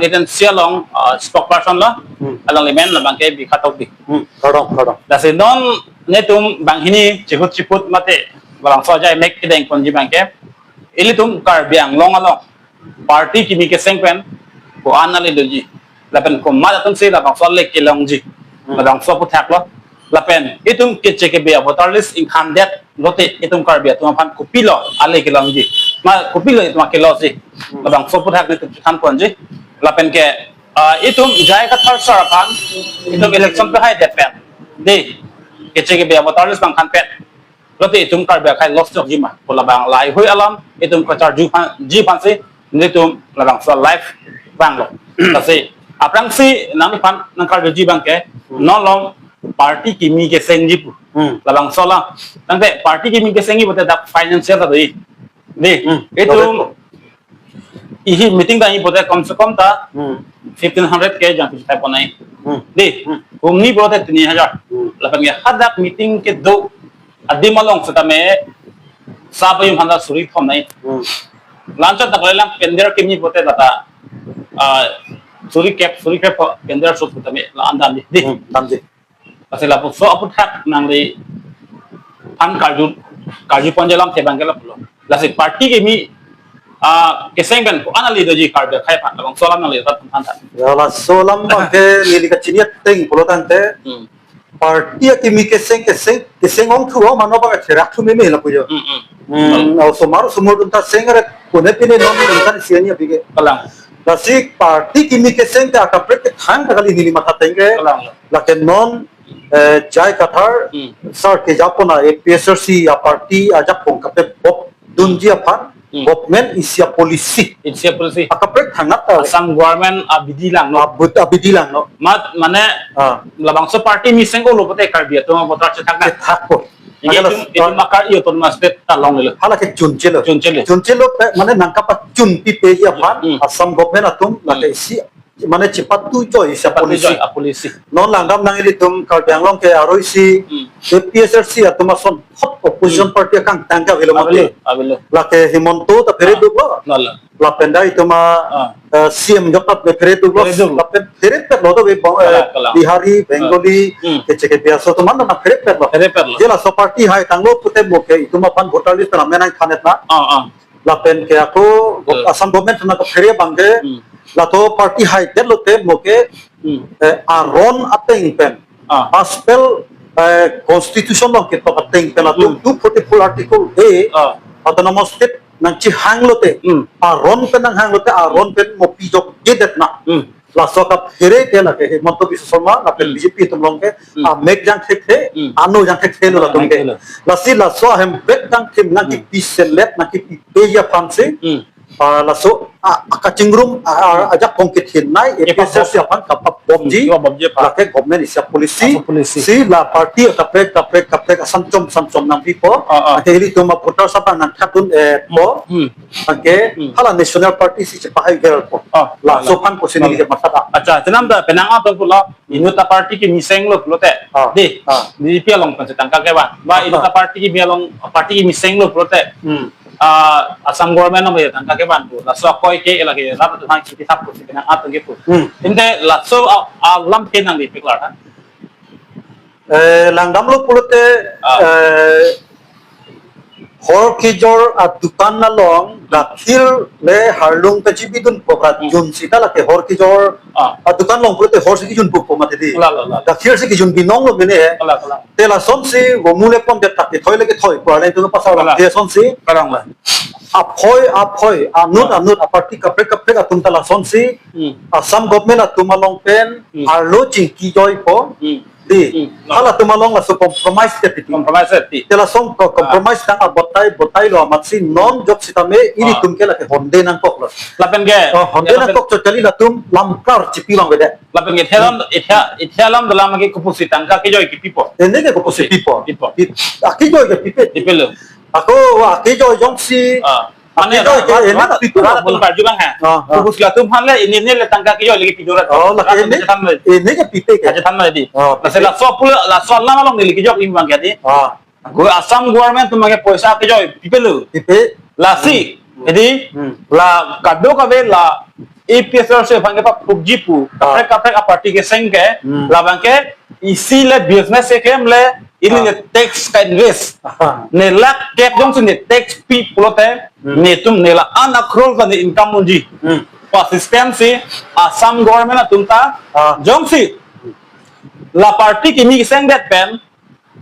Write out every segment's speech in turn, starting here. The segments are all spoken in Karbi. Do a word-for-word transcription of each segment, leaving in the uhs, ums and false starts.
Constituency along, uh, spokesperson lo, Hmm. alangli men labang ke Bikha Tokbi. Hmm. Kardom, kardom. Lasi non netum banghini chihut chiput mate labangso ajai mek kedeng ponji abang ke, ilitum Karbi Anglong along party kimi keseng pen ko-an ale doji, lapen komat atum si labangso ale kelongji, Hmm. labangso aphuthak lo. Lapen itum Keche Kebe a voter list ingkhandet lote itum Karbi atum aphan kopilo ale kelongji, ma kopilo itum akelosi, Hmm. labangso aphuthak netum chethan ponji. Lapen ke, ah, itum J I Kathar sir aphan itum election pehaidet pen, dei, Keche Kebe a voter list abang ingkhan pen lote itum Karbi akhei loss jokji ma pu labang laheihui alam itum kacharju aphan, ji aphan si netum labangso live vanglo. Lasi aphrangsi nangphan nangkarjuji abang ke, Hmm. non along party kimi kesengji pu. Hmm. Labangso la. Tangte party kimi kesengji pute dak financial ta dei. Dei, Hmm. itum Correct. Ihi meeting ta-i pute kom se kom ta Hmm. fifteen hundred ke jangpi chethai pon nai. Hmm. Dei, Hmm. hum ni pute tini hajar. Hmm. Lapen ke hadak meeting kedo adim along setame sa payung handa suri thom nai. Hmm. Lanchot ta kalilang pender kimi pute lata, ah, suri kep, suri kep pender sut setame la-an damji. Dei. Hmm. Damji. Lasi lapuson aphuthak nangliphan karju, karju ponji alam te abang ke lapulo. Lasi party kimi, ah, keseng pen ko-an ale doji Karbi akhei aphan, labangso alam nangli rat aphan tha. Ya, laso alam abang ke neli kachini ateng pulo tangte. Hmm. Party akimi keseng, keseng, keseng ongthu, oh, mano abang therak thu meme lapu jo. Hmm, hmm. Hmm, osomar osomar atum ta seng are kone pine non non kan siani abike. Kalang. Lasi party kimi keseng ta akaprek kethang ta kali neli matha ateng ke. Kalang. Lake non, eh, J I Kathar, Hmm. sir keja pon a APHLC a party ajakong kapebop dunji aphan, Hmm. government isi a policy. Isi a policy. Akaprek thangnat ta. Assam government abidi langno. Abut abidi langno. Mat mane Ah. labangso party kimi seng-olo pute Karbi atum voter chethak na. Chethak po. Ini Agak itum, las-, itum ah. makar iyo autonomous state ta longlelo. Hala ke chunchelo. Chunchelo. Chunchelo pe, mane nangkapachun pipeji aphan, Hmm. Assam government atum, Hmm. lake isi mane chepatu joi isi a Chepatu policy. joi a policy. Non langdam nang ilitum Karbi Anglong ke aroi si Hmm. APHLC atum ason hot opposition Hmm. party akangtang ke avelo mati. Avelo, avelo. Lake Himanta ta phere Ah, duklo. lalo. Lapen ta itum a, Ah. eh, CM jokta me phere duklo. Phere duklo. Lapen pherepetlo to be, eh, Kalang, kalang. Bihari, Ah. Bengali, Hmm. Keche Kebe aso atum an na pherepetlo. Pherepetlo. Je laso party hai tanglo pute mo ke itum aphan voter list ta men ingkhandet na. Ah, ah. Lapen ke ako Hmm. Assam government na kaphere abang ke Hmm. laso party haidetlo te mo ke Hmm. eh, aron ateng pen. Ah. Paspel, eh, constitution along ketok ateng pen atum Hmm. two forty-four article A Ah. autonomous state nangchihang lote. Hmm. Aron pen nanghang lote, aron pen mo pijokjedet na. Hmm. Laso kaphere ke lake Himanta Biswa Sarma, lapen Hmm. BJP atum along ke, Hmm. amek jangthekthe, Hmm. ano jangthekthe lo latum ke. Jangthekthe lo. Lasi laso ahempet dang thim nang Hmm. kipi selet, nang kipipeji aphan si. Hmm. Ah, laso, ah, kachingrum, ah, ah, ajakong kethin nai, Kepabom. APHLC aphan kapabomji, Hmm, kapabomji aphan. Lake government isi a policy, Isi a policy. Si la party kaprek, kaprek, kaprek, asan chom, san chom nangpipo, Ah, ah. Lake ilitum a voters aphan nangthatdun, eh, po, Hmm. Lake Hmm. hala national party si chepahai gel po. Ah, Laso ah, aphan ko sini ah. Ke mathata. Accha, chenam ta penang atum pulo, Hmm. inut a party kimi senglo pulote. Ah, Dei, ah. BJP along pen si tangka kevan. Ba Ah, inut ah. a party kimi along, party kimi senglo pulote. Hmm. Ah, Assam government along ya tangka kevan pu. Laso akoi ke lake rat atum aphan kipi thap pusi penang atum ke pu. Hmm. Tangte laso a, alam ke nangli peklar ha. Eh, langdamlo pulote, Ah. eh, hor kejor adukan along, gathir le harlung kachibidunpo, Hmm. jun sita lake hor kejor Ah. adukan along pulote hor si kijunpo mati dei. Kalang, kalang, kalang. Gathir si kijun binong lo mene. Kalang, kalang. Te lasonsi, gomu le pondet ta kethoi le kethoi, kuala itu pasal Kalang. Dia sonsi. Kalang la. Aphoi, aphoi, anut, Ah. anut, a party kaprek kaprek atum ta lasonsi. Hmm. Assam government atum along pen, Hmm. arlo chingki joipo. Hmm. Dei. Hmm. Hala atum along laso compromise ke piti. Compromise ke piti. Te lason ko-, Ah. compromise tang abotai, botai lo amatsi non jok sitame, Ah. ilitum ke lake honde nangkoklo. Lapen ke. Oh, honde Ya, lapen nangkok chot kali latum lamkar chipi abang beda. Lapen ke, thelam, itha, itha alam dalam ke kopusi tangka kejoi kipipo. Ene ke kopusi pipo. Pipo. Pip-, ah, kejoi ke pipe. Pipelo. Ako, ah, kejoi jongsi. Ah. Ah, mane kejoi ke, rat, ene rat, ke pipo rat abang atum la. Karju abang ha. Ah, ah. Kopusi latum aphan le, ini, ini le tangka kejoi lagi pido rat. Oh, lagi Rat ini, atum jathan le. Ini ke pipe ke. Jathan le dei. Oh, Laso, pipe. Laso pulo, laso alam along neli kejok abang ke dei. Ah. Go-, Assam government atum ke poisa kejoi, pipelo. Pipe. Lasi. Hmm. Jadi, hmm, la kadokave la A P H L C aphan kepaphukji pu, ah, kaprek kaprek a-party keseng ke, hmm, labang ke isi le business keklem le, ili, ah, ne tax ka-invest. Ah. Ne lakh kep jongsi ne tax pi pulote, hmm, netum ne la-an a-crore ta ne income unji. Hmm. Pu system si Assam government atum ta, ah, jongsi la party kimi kesengdet pen,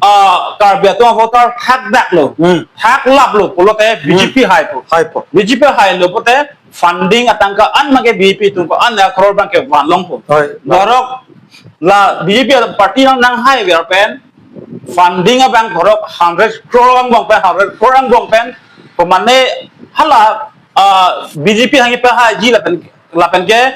ah, Karbi atum voter thakdaklo, hmm, thaklaplo pulote, hmm, B J P haipo. Haipo. B J P hailo pulote funding atangka an abang ke B J P atum ko-an a-crore abang ke vanlongpo. Hoi. Norok la B J P party nang, nang hai ver pen funding abang norok hundred crore angbong pen, hundred crore angbong pen, pemane hala, ah, B J P hangke pahaiji lapen, lapen ke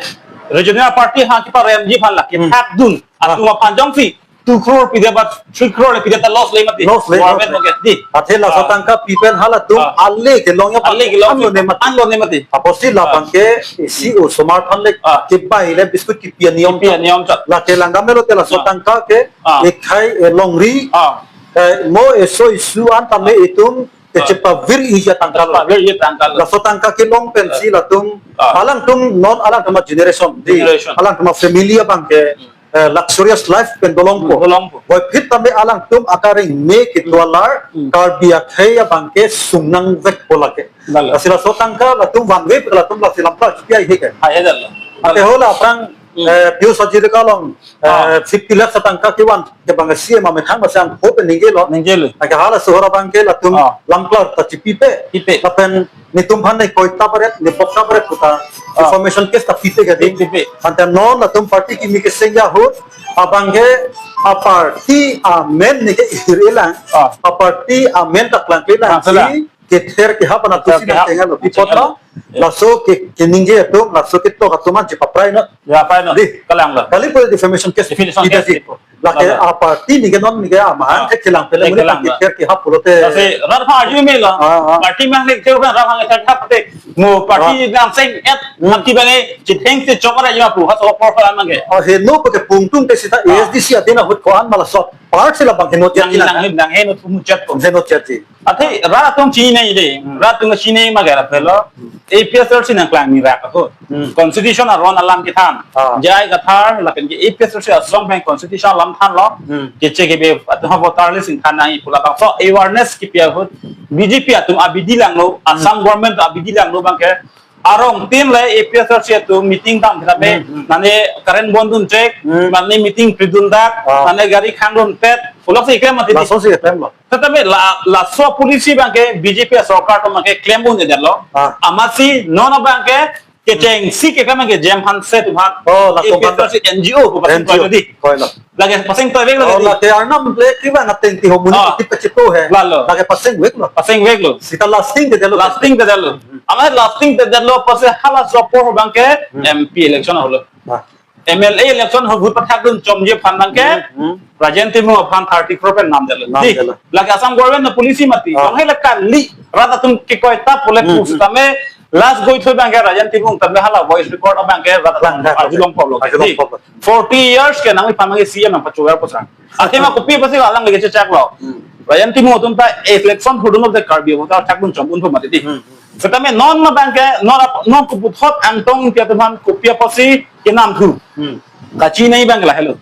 regional party hangke paremji aphan lake, hmm, thakdun. Ah. Atum aphan jongsi two crore pide ba three crore le pide ta loss le mati. Loss le, government, loss le. Mati. Athe laso, ah, tangka pi pen halatum, ah, ale kelong ya, ale kelong, an lone mati. An lone mati. Apotsi, ah, labang ke isi osomar aphan le, ah, kebai le biscuit kipi aniyom, kipi aniyom chot. Lake langdam melo te laso, ah, tangka ke, ah, ekhai, eh, longri, ah, eh, mo eso isu an tame, ah, itum, ah, kechepavir-i atangka lo. Kechepavir-i atangka lo. Laso tangka kelong pensi, ah, latum, ah, alangtum non alangtum a-generation, di, generation, alangtum a-family abang ke, hmm, eh, luxurious life pen dolongpo. Hmm, dolongpo. Puvoiphit tame alangtum akareng me kedolar, hmm, Karbi akhei abang ke sung nangvekpo lake. Lalo. Lasi laso tangka latum vanve latum lasi lamklar kipi ai he ke. Hai, hai, lalo. Ante hala aphrang, hmm, eh, Piyush Hazarika along, eh, ah, fifty lakhs atangka kevan ke abang C M amethang masang hope ningjelo. Ningjelo. Ake hala sohor abang ke latum, ah, lamklar ta chipipe. Pipe. Lapen netum aphan ne koita paret, ne bokta paret puta, ah, information case ta pipe ke di. Pipe, pipe. Ante non latum party kimi keseng ahut, abang ke a-party amen ne ke ihir-i lang, ah, a-party amen ta klangkle lang, ah, sala, si kether kehap ana, kether tusi kehap nangtenglo, nangtenglo, bipot lo. Ya. Laso ke, keningje atum, laso ketok atum an chepaprai non. Ya, prai non. Di. Kalang lo. Kali pu defamation case. Defamation case di. Lake, lalo, a-party ningke non ningke ama, ah, ke kelang pele, ke muni kelang, kether kehap pulote. Lasi rat aphan arju melo. Ah, ah. Party mang ne ke rat aphan kether kehap te. Mo party, ah, nang seng et, hmm, party abang ke chitheng te chokara ya pu, ha so por pala mang ke. Oh, heno pu ke pungtung te sita, ah, A S D C adin ahut ko-an ma laso part si labang heno chet, nang, nang, nang heno thu mu chet ko. Heno chet si. Athe rat atum chinine de, hmm, rat atum chinine ma gara phelo, A P H L C nangklang ni rak ako. Hmm. Constitution aron alam kethan. Ah. J I Kathar, lapen ke A P H L C asong pen constitution alam thanlo. Hmm. Keche kebe atum voter list ingthan nangji pu labangso awareness kipi ahut B J P atum abidi langlo, hmm, Assam government abidi langlo abang ke. Arong tin le A P H L C atum meeting dam kita me, hmm, hmm, mane current bondun chek, hmm, mane meeting pridun dak, ah, mane gari khangdun pet, puloksi keklem mati. Laso si keklem lo. Tetapi la, laso policy abang ke B J P sorkar atum abang ke klem un-edetlo. Ah. Amatsi non abang ke kechengsi keklem abang ke J M Hanse atum aphan. Oh, laso A P H L C N G O pu pasang, N G O, koi lo di. Koi lo. Lake pasang toiveklo, oh, di. Lake arnam le kevang ateng ti ho muni, ah, ti pachito he. Lalo. Lake pasangveklo. Pasangveklo. Sita lasting te detlo. Lasting te detlo. Hmm. Amat lasting te detlo, pase hala sopo abang ke, hmm, M P election holo. Ah. M L A election ho vote pathakdun chomji aphan abang ke, hmm, hmm, Rajen Timung aphan thirty crore pen namdetlo. Namdetlo. Di, lake Assam government a-policy mati. Ah. Bang he la kali rat atum ke koita pule, hmm, pus, hmm, tame last goi thoi abang ke Rajen Timung tame hala voice record abang ke rat atum, lang, lang, arjulong problem. Arjulong problem. Di, forty years ke nangliphan abang ke C M nangpachover pusang. Athema kopi apotsi alang le kechechak lo. Hmm. Rajen Timung atum ta election hudun of the Karbi voter thakdun chom un-e mati di. Hmm. Setame non abang ke, non ap-, non koputhot Angtong Engti atum aphan kopi apotsi kenamthu. Hmm. Kachinine abang ke lahelo.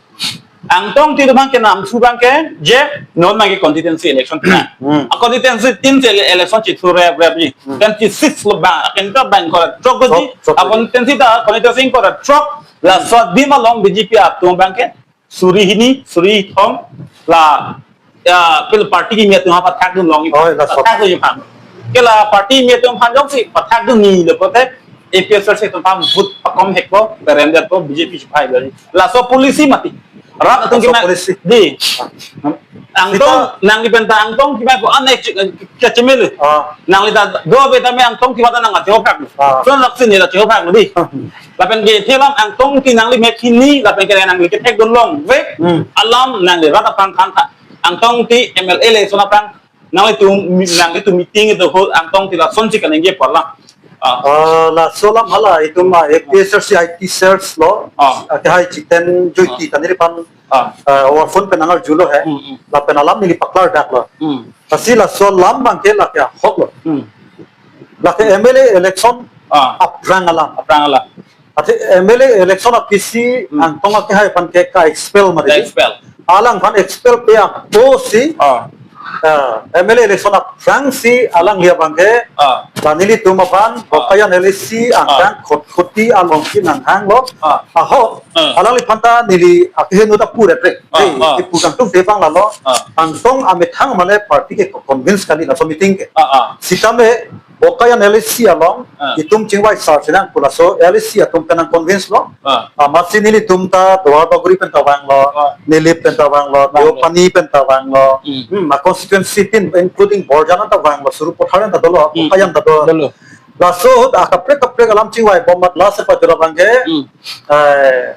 Angtong Engti atum aphan kenamthu abang ke, je non abang ke constituency election. Hmm. A-constituency tin si ele-, election chithu reprep ji. Hmm. Twenty-six lo abang, akan ta abang kora throk ji. Throk, throk. A-constituency ta, constituency kora throk. Hmm. Laso adim along B J P atum abang ke suri hini, suri thom, la, ya, pil party kimi atum aphan pathakdun longji. Oh, laso. Pathakdunji aphan. Ke la party kimi atum aphan jongsi pathakdun nilo pulote, A P H L C atum aphan vote pakom hekpo, berem detpo, B J P chipai beri. Laso policy mati. Rat atum, laso kima policy. Di. Ah. Angtong, sita nangli pen ta Angtong Engti abang ko anek chi-, kachemil. Ah. Nangli ta do be tame Angtong Engti abang ta nang acho phak. Ah. So laksi ne la cho phak di. Ah. Lapen ke thelam Angtong Engti nangli mek hini, lapen ke nangli kethekdun longvek. Hmm. Alam nangli rat aphan than tha. Angtong Engti M L A election aphrang nanglitum, nanglitum meeting itum ho Angtong Engti lasonsi kaningje pu alam. Ah. Ah, laso alam hala itum, ah, A P H L C I T cells lo. Ah. Ah, kehai Jiten Jyoti, ah, ta neliphan, ah, ah, over phone pen nangarjulo he. Hmm, hmm. Lapen alam neli paklardaklo. Hmm. Lasi laso alam abang ke lake ahok lo. Hmm. Lake M L A election Ah. aphrang alam. Aphrang alam. Athe M L A election aphi si Hmm. Angtong Akehai aphan ke ka-expel mati. Ka-expel. Alangphan expel pe apotsi Ah. ah, M L A election aphrangsi alangli abangke Ah. la nelitum aphan Ah. Bokajan L A C Ah. angkang khot khoti alongsi nanghanglo. Ah. Ahok, Ah. alangliphan ta neli akeheno ta pure pre. Ah, Hey, ah. ipu kangtung tepang lalo. Ah. Angtong amethang mane party ke convince kali laso meeting ke. Ah, ah. Sitame Bokajan L A C along, Ah. itum chingvai sar sinang pu laso L A C atum pen nang convince lo. Ah. Amatsi nelitum ta Duar Bagori pen ta vanglo, Ah. Nilip pen ta vanglo, Vanglo. Deopani pen ta vanglo. Hmm. Hmm, ma constituency tin, including Borjan ta vanglo, Sarupathar ta dolo, Hmm. Bokajan ta dolo. Dolo. Laso ahut akaprek kaprek alam chingvai bom amat lasi pajor abangke, Hmm. eh,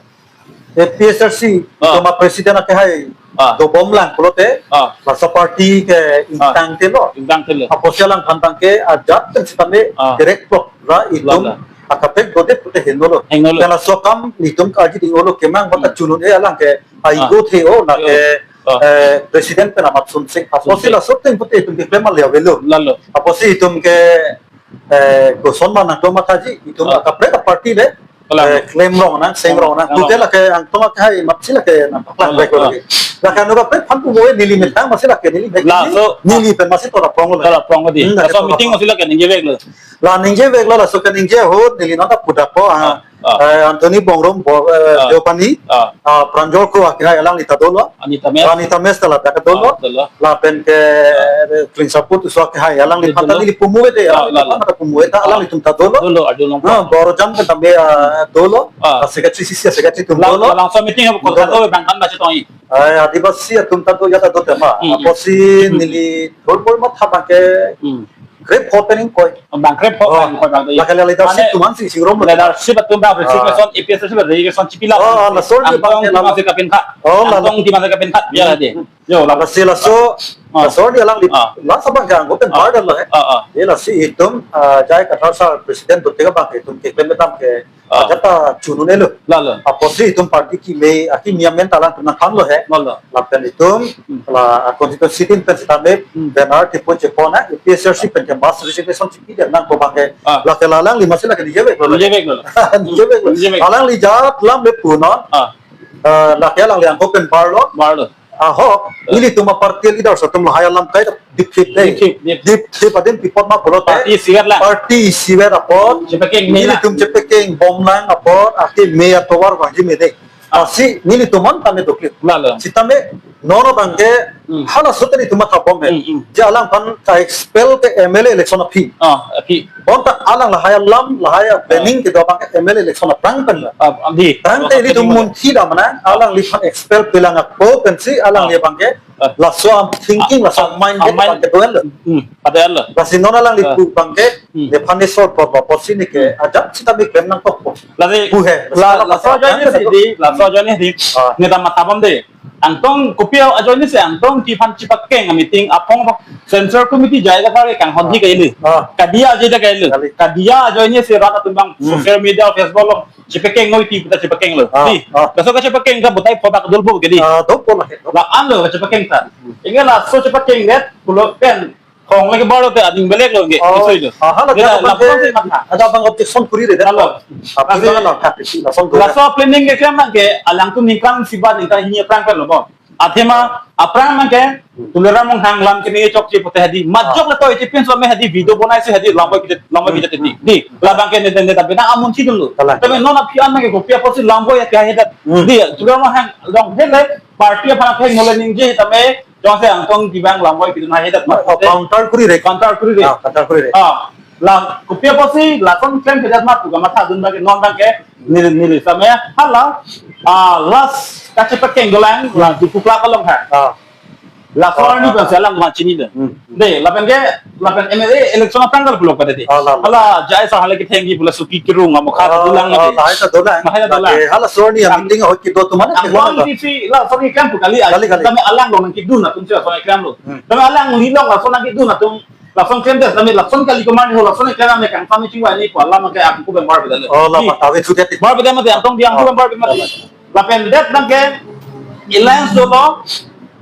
A P H L C, Ah. itum a-president akehai Ah. dobom lang pulote, Ah. laso party ke Ah. ingtang telo. Ingtang telo. Apotsi alangphan abangke ajat pen sitame Ah. direct block ra itum Block ra. akaprek dode pute henolo. Henolo. Kala so kam itum kaji dingolo kemang bata Hmm. chunun e alang ke Ah. aigo the o na Ayo. ke, Ah. eh, president pen amat sunsing. Apotsi Sunsing. laso tem pute itum ke klem alia velo. Lalo. Apotsi itum ke, eh, koson ma nangtum mathaji, itum Ah. akaprek aparty le, Kalang. eh, klem rong nang, seng rong nang. Kalang. Pute lake Angtong Akehai amatsi lake nangpaklang Kalang. vek lo lake. Lake anu kaprek aphan pu moe neli methang amatsi lake neli vek. La, neli, so, neli pen amatsi tora prong lo. Tora prong di. Laso Laso tora meeting prong. amatsi lake ningje vek lo. La ningje vek lo, laso ke ningje ahut neli nonta pudak po, ah, Ah, ah. eh, Anthony Bongrung bo, eh, Ah. Deopani, Ah. ah, Pranjal Kro Akehai alangli ta dolo. Anita Mes. Anita Mes ta ladak dolo. Ah, dolo. Lapen ke, Ah. eh, Klingsapu Tisso Akehai alangli Dolo. pata neli pu moe de, Ah, alangli la, la. pata pu moe ta, Ah. alanglitum ta dolo. Dolo, Arjun Longpong. Ah, Borjan pen tame, ah, dolo. Ah. Ah, secretary, C C A secretary atum La, dolo. la, laso meeting apo Dolo. kotha do bang kan ba si tong-i. Ai, Adivasi atum ta do ya ta do tema. Hmm, hmm. Apotsi Hmm. neli thol bol matha abangke Hmm. krep hot pen ingkoi. Bang krep hot Oh, pen ingkoi bang do. lake leadership Mane, atum ansi singrum lo. leadership atum bang Ah. resignation, A P H L C resignation chipila. Oh, oh, laso arni Angtong bang ke Timang lam. si kapinkhat. Oh, la, Angtong la. Timang si kapinkhat. Ya, Hmm. la, de. Yo, la. Lasi laso, Ah. laso arni alangli, Ah. laso abangke anggo pen Ah. bar dolo he. Ah, ah. Ye lasi itum, ah, J I Kathar sir president dote ke abangke itum ke klem dam ke Ah. ajat ta chunun-elo. Lalo. Apotsi itum party kimi, akimi amen ta alangtum nangthanlo he. Lalo. Lapen itum, Hmm. la, ah, constituency tin pen sitame, Hmm. banner tipon chepon na, A P H L C pen ke mass resignation chipi dia nangpo abangke. Ah. Lake la alangli amatsi lake ningje vek lo. Ningje vek lo. Ningje vek lo. Ningje vek. Alangli ajat lam le punon. Ah. Ah, lake alangli anggo pen bar lo. Bar lo. Ahok, Ah. nelitum aparty leaders atum lahai alam kai dipthip dei. Dipthip, dip. Dipthip adin pi apot ma pulote. Party isivet lang. Party isivet apot. Chepekeng me lang. Nelitum chepekeng bom lang apot, akimi atovar vangji me dei. Ah. Lasi nelitum an tame doklit. Lalo. Sitame non abangke Hmm. halaso te nelitum matha bom he. Hmm, hmm. Je alangphan ka-expel ke M L A election aphi. Ah, aphi. Bonta alang lahai alam, lahai Ah. planning kedo abangke M L A election aphrang pen la. Ah, ah, di. Tangte Ah, nelitum aphi. munthi dam nang, alangliphan expel pelang ako pensi alangli Ah. abangke Ah. laso am thinking, Ah, laso ah, mind ah, ke mind. abangke do-el lo. Hmm, padahal lo. Lasi non alangli Ah. pu abangke, Hmm. nephan ne sor por ba porsi ne ke, Hmm. ajat sitame klem nangkok po. Lasi, Pu he. la, Lasi laso ajoine si di, laso ajoine si. Ah. Ne ta matha bom de. Angtong kopi ajoine si Angtong Timang chepekeng meeting apong bak Central Committee J I Kathar ke kanghon di Ah. kaili. Ah. Kadia ajoine kaili. Kali. Kadia ajoine si rat atum bang Hmm. social media, Facebook along chepekeng noi ti puta chepekeng lo. Ah, Di. ah. Laso kachepekeng ta butai photo kadul bo ke di. Ah, do po la he, do. La-an lo kachepekeng ta. Hmm. Inge laso chepekeng det pulo pen khong lagi bar lo te ading belek lo ke. Oh, Iso iso. ah, hala Dia ada ada laporan abang si ke, matha. ada abang objection kuri re, Lalo. Tapi Lasi, jangan lah, tapi si langsung dulu. laso planning ke kemang ke alangtum ningkan isi ba ningkan hini aphrang pen lo bo. Athema aphrang abangke Tuliram Ronghang lam keme chokche pute hadi. Majok Ah. le toy chipin so me hadi video bonai si hadi lamvoi kejat, lamvoi Hmm. kejat di. Di, labang ke ne ne tapi na amun si dulu. Kalang. Tapi non aphi an abangke kopi apotsi lamvoi ya kya hedat. Hmm. Di, Tuliram Ronghang long hele party aphan apheng nole ningje tame jongsi Angtong Timang lamvoi kejat na hedat. Oh, counter kuri re. Counter kuri re. Ah, counter kuri re. Ah, la kopi apotsi lason klem kedat ma pu kamatha dun abangke non abangke neli neli same hala, ah, last kachepekeng dolang la Diphu Club along ha. Ah. Laso arni Ah, ah, bang ah. selang ma chini de. Hmm. De, lapen ke, lapen M L A election aphrang kal pulok pada de. Ah, la, la. Hala J I sir hala ketheng di pula suki kerung amo kha Ah, dolang ah, ade. Lahai ta dolang. Lahai ta dolang. Lake halaso arni Ang- meeting ahoi kedo atum mane Ang kedo wang na. di si laso arni klem pu kali. Kali, kali. Tame alang long nang kedun atum si laso arni klem lo. Hmm. Tame alang li long laso nang kedun atum. Lason klem des, tame lason kali kemang ho, lason klem ame kang tame chingvai ni pu alam ke aku ben bar beda le. Oh, la Di. mata we sudah ti. Bar beda mate Angtong Timang Oh. ben bar beda mate. Lapen det abangke alliance dolo,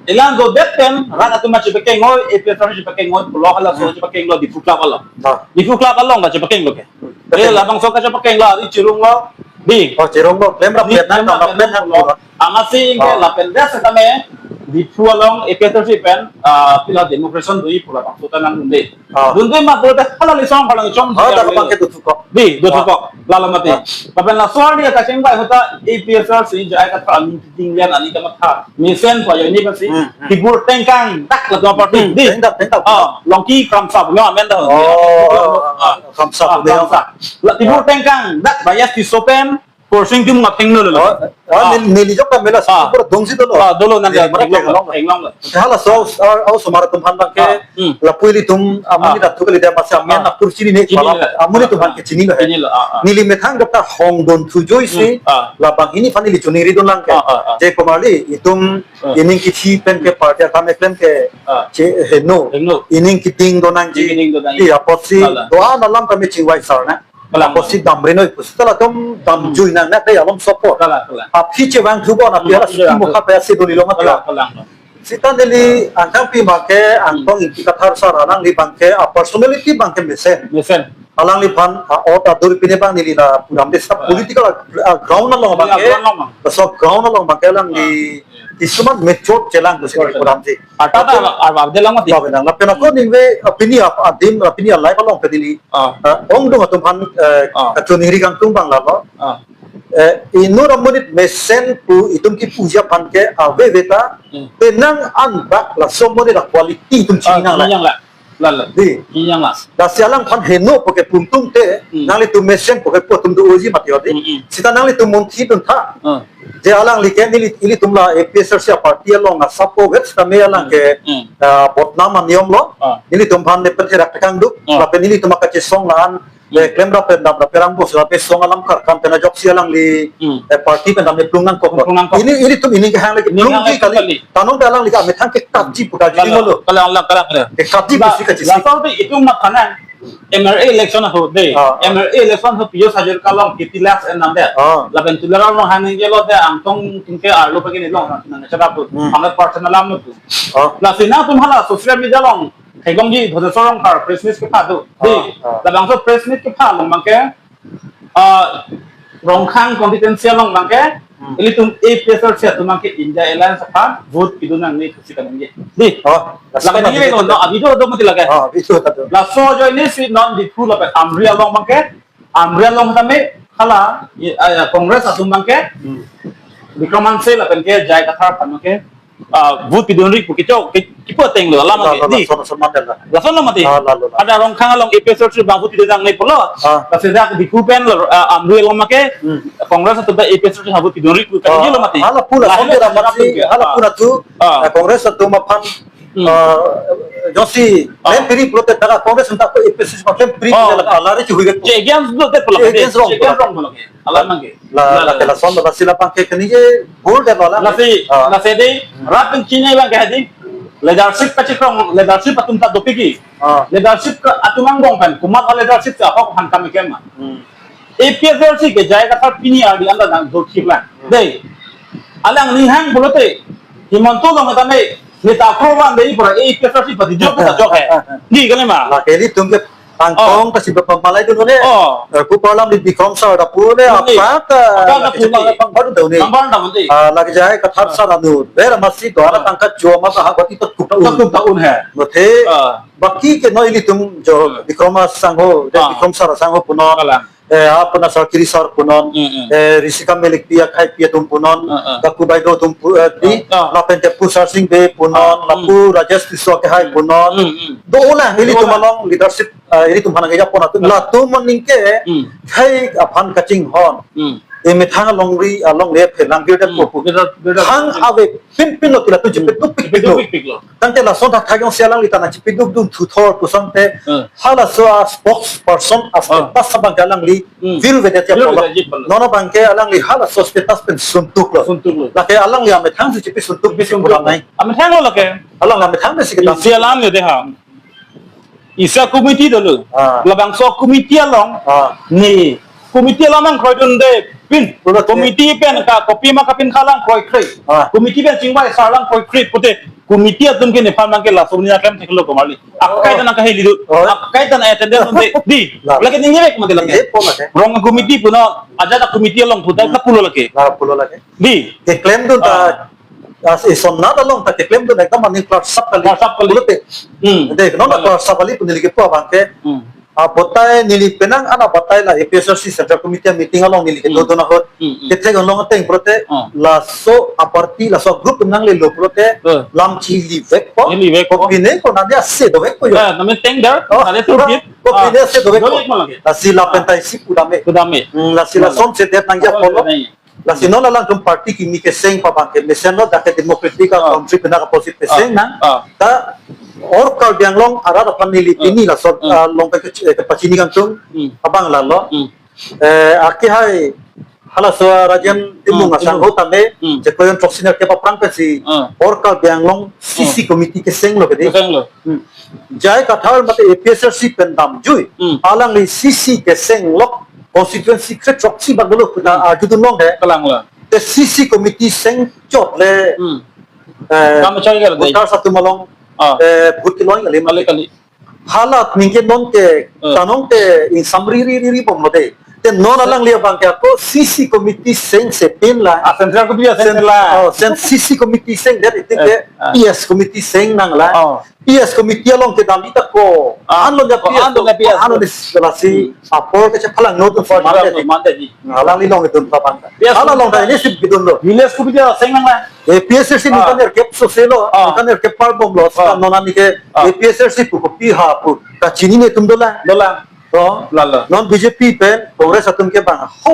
Ilang do det pen, rat atum ma chepakeng noi, A P H L C chepakeng noi, pulo hala so Hmm. chepakeng lo, Diphu Club along. Ah. Diphu Club along ka chepakeng lo ke. Hmm. Eh, labangso ka chepakeng lo, ari chirung lo, di. Oh, chirung lo, klem rap Ni lihat nang, klem rap tangkap lihat pen nang, hang pulo. Ansi ingke Ah. lapen des kami, Diphu along, A P H L C pen, ah, pila demonstration do-i pu labangso ta nang dunde. Ah. Dunde ma pura hala lisong phalang chom Ah, dia dak lo. Bang ke do thukok. Di, do Ah. thukok. Lalo mati. Ah. Lapen laso arni kachingvai ahut ta A P H L C J I Kathar aning keding lian aning kamatha. Mesen pa yoni pasi. Hmm, hmm. Tibur tengkang dak la dua parti. Hmm, Di. Tengkang, tengkang. Ah, Longki Kramsa punya amen dah. Oh, Ah. Kramsa Ah, punya. Kramsa. La tibur Ah. tengkang dak Bias Tisso pen. Korsing tum ngap hengno lo. Oh, ah, Ah. neli, neli jok kami la Ah. sepur dongsi dolo. Ah, dolo nang Neli dia, marak englong, englong. englong. Hala so, ah, oh, osomar atum aphan bang ke, Ah, hmm. lapu ilitum, ah, Ah. mani datu kali dia masi amen Ah. apur chini ne, Chini pala, le. ah, mani Ah, atum aphan ah. ke chini lo he. Chini lo, ah, ah. Neli methang dokta hong don thu joi si, Hmm, ah. labang hini aphan neli chuningri dun lang ke. Ah, ah, ah. Je komarli, itum Ah. ining kithi pen ke party akam eklem ke, Ah. che, heno. Heno. Ining keding do nangji. Ining keding do nangji. Di apotsi, Lala. do-an alam kami chingvai sar na. Kalang. Apotsi damri noi pusi ta latum dam Hmm. jui nang nak dei alom support. Kalang, kalang. Aphi chevang thu bon aphi Hmm, hala chevang suki thu. mukha paya si doli long Kalang, atra. kalang. Sita neli angkang pi bang ke Hmm. Angtong Ingti Kathar sar alangli bang ke a personality bang ke mesen. Mesen. Alangli aphan a ot adur pine bang neli la puram de sita Ah. political a, a ground along bang Iya, ke. ground along bang. Laso ground along bang ke alangli Ah, iya. kisuman method chelang pusi Method puram chelang. de. Arta ta Lapen arba de lang mati. Lapen nang, lapen ako ningve, ah, pini ap-, adim, ah, pini a live along pen neli. Ah. Ah, ongdung atum aphan, eh, Ah. kachoningri kangtung bang lalo. Ah. Eh, inut amonit mesen pu itum kipu-ji aphan ke ave veta, Hmm. penang anbak laso amonit a quality itum Ah, chini nang la. chini nang la. Lalo. Di. Chini nang la. Lasi alangphan heno pu ke pu atum te, Hmm. nanglitum mesen pu ke pu atum do-oji mati odi. Hmm, hmm. Sita nanglitum munthi dun tha. Hmm. Je alangli ke neli, ilitum la A P H L C a party along asap po vet kami alang ke, Hmm. ah, bodnam aniyom lo. Ah. Nelitum aphan ne pen therak tekang duk. Ah. Lapen nelitum akachesong la-an, Hmm. le klem rap pen dam rap perang bos lapen song alam kar kan pen ajoksi alangli, Hmm. eh, party pen dam ne plung nangkok lo. Plung nangkok. Ini, ilitum ining kehang lagi Ining plung kehang ji lagi kali. kali. Tanong ke alangli ke amethang ke katji puta ji Kalang, lo. kalang, kalang, kalang, kalang. Ke katji La-, besi kachi la si. Sar di itum mak kanang. M L A election ahut de. Ah, ah. M L A election ahut Piyush Hazarika along K T Last en nang de. Ah. Lapen Tuliram Ronghang ningje lo de Angtong Ingti arlo pagi ni long nang chadap tu. Hmm. Hundred percent alam lo tu. Ah. Lasi nangtum hala social media along theklongji Dhoteswar Rongphar press meet kepha tu. Di. Ah, ah. Labangso press meet kepha along bang ke, ah, Rongkhang constituency along bang ke, Hmm. ilitum A P H L C atum bang ke India Alliance aphan vote pidun nangne pusi kaningje. Di. Oh, laso Lake ningje ningje lo, no, abi do do mati lake. Oh, abi do ta do. Laso ajoine si non Diphu lapen Amri along bang ke, Amri along tame hala, i-, ah, ya, Congress atum bang ke, Hmm. Bikram Hanse lapen ke J I Kathar aphan bang ke, ah, vote pidunri pu kichok, ki-, kipu ateng lo, alam La, ke, la, la, di. Son, son mandel la. Lason lo mati. Ah, la, la, la. Ada Rongkhang along A P H L C bang vote pidun nangne pulo. Ah. Laso dak Diphu pen, ah, Amri along bang ke, Hmm. Congress atum bang A P H L C vote pidunri pu Ah, kaningje lo mati. hala pura Lahelo son dia mati, pura. hala Ah. pura tu, Ah. eh, Congress atum aphan Hmm. Ah, joksi, Ah. klem piri pulote dak Congress unta ko A P H L C ma klem piri Oh. pulote la alari chuhui ke. Je against lo te pulo Je ke, against wrong je against pulo. wrong pulo ke. Alam nang ke. La, La, la, la. ke lason, lasi labang ke kaningje bol de lo la. Lasi, Ah. lasi di, Hmm. rat pen chini bang ke hadi. Leadership kachikrong, leadership atum ta dopik ke. Ah. Leadership ke atum angbong pen, komat leadership ke ahok han kam ke ma. Hmm. A P H L C ke J I Kathar pini ardi anda nang dotip lang. Hmm. Dei. Alangli hang pulote. Himanta along tame. Neta krowan dei pura A P H L C party jok ta jok hai. Di kali ma. Lake ilitum ke Angtong Oh. ta si bapang malai tu ne. Oh. Eh, ku parlam di Bikram sar da pu ne. Hmm. Apa ta? Apa ta Lake pu Jepang ne? Pang baru tahu ne. Pang baru tahu ne. Ah, lake J I Kathar Ah. sar anu. Ber masi tu anak Ah. angkat jua masa hak waktu itu kup tahun. Kup tahun hai. Mate. Ah. Baki ke no ilitum jo Hmm. Bikram sangho, Ah. Bikram sar sangho punon. Kalang. Eh, apuna sar kiri sar punon, Mm, mm. eh, Risika Melik pi akhai pi atum punon, Ah, ah. Gaku Baideo atum pu, eh, di, Ah, ah. lapen ke Pu Sarsing Bey punon, Ah, lapu mm. Rajesh Tisso ke hai Mm. punon. Mm, mm. Do ulang, ilitum Do ulang. along leadership, eh, ilitum aphan nangkeja pon atum, Mm. latum aning ke, Mm. hai aphan kachinghon. Mm. Emethang alongri, alongle phelang girda Mm. popu. Girda, girda. Hang ave pinpin lo tila tu jepit tu pik pik lo. Jepit tu pik pik lo. Tangte lason thakthak jongsi alangli ta nangchipiduk dun thuthor pusonte Hmm. halaso a spokesperson a Hmm. status abang ke alangli Hmm. virvedetji Virvedetji apotlo. apotlo. Non abang ke alangli halaso status pen suntuk lo. Suntuk lo. Lake alangli amethang si chipi suntuk Chipi bisi suntuk. pulang nai. Amethang lo lake. Alangli amethang bisi kedam. Isi alam yo de ha. Isi a committee dolo. Ah. Labangso committee along. Ah. Ne. Committee along nangkroidunde pin. Pulo te. Committee pen ka kopi ma kapin kha langkroikre. Ah. Committee pen chingvai sar langkroikre pute. committee atum ke Nepal abang ke laso ni aklem theklo komarli. Akai ta nangkaheli do. Oh. Akai ta attendance do. Di. La. Lake ningje vek mati lake. Ningjepo lake. Rong committee punon, ajat a committee along puta Hmm. ta pulo lake. La pulo lake. Di. Keklemdun ta, Ah. as isonat along ta keklemdun ekdam aning klarsak kali. Klarsak kali. Pulote. Hmm. Dei, non Klarsak. klarsak kali pu neli kepu abang ke. Hmm. Ah, batai neli penang ana batai la A P H L C Central Committee meeting along neli Hmm. kedodun ahut. Hmm, hmm. Kethek along ateng pulote, Hmm. laso a party, laso group nanglelo pulote, Hmm. lam chili vekpo. Chili vekpo. Kopine ko nane ase dovekpo yo. Ah, namen teng dar, Oh, nane tu git. kopine Ah. ase dovekpo. Dovekpo lagi. Lasi lapen Ah. ta isi pudam me. Pudam me. Hmm, lasi Pudam me. lason sedet nangji apotlo. Nangji. Lasi non alangtum party kimi keseng pu abang ke mesenlo, dak ke democratic a Ah. country penang apotsi peseng Ah. nang. Ah. Ta hor Karbi Anglong arat aphan neli Ah. pini laso Ah. ah, along ke ke- kepachini kangtung Hmm. abang lalo. Hmm. Eh, akehai halaso Rajen Timung Hmm, asang Timung. ho tame Hmm. chekroikre throksi nerkep aphrang pensi Ah. hor Karbi Anglong C C Ah. committee kesenglo kedi. Kesenglo. Hmm. J I Kathar mate A P H L C pen damjui. Hmm. Alangli C C kesenglok constituency kre throksi bang dolo puta Hmm. arjudunlong he. Kalanglo. Te C C committee sengchot le, Hmm. eh, Kam choi kali dei. voters atum along, Ah. eh, vote kelong kali. Kali, kali. Hala ningke non ke, Eh. tanong ke ingsam ri ri ri ri bomlo dei. Te non alangli abang ke ako C C committee seng sepin la. Ah, central committee seng Sen- la. oh, sen C C committee seng det itik ke Eh, ah. P S committee seng nang la. Oh. P S committee along kedam ita ko. Ah. Anlo ya Ko P S anlo ko, ya P S anlo ko. ni lasi Hmm. apor ke chephalang no tu for Mande mande di. di. Alangli along itu ta bang. P S Hala along ta committee. ini sip gidun lo. Village committee seng nang la. A P H L C Ah. ningkan nerkep soselo, Ah. ningkan nerkep par bomlo, Ah. non ani ke Ah. A P H L C pu kopi ha pu kachinine atum dolang. Dolang. Oh. Lalo. Non B J P pen Congress atum ke bang. Ho,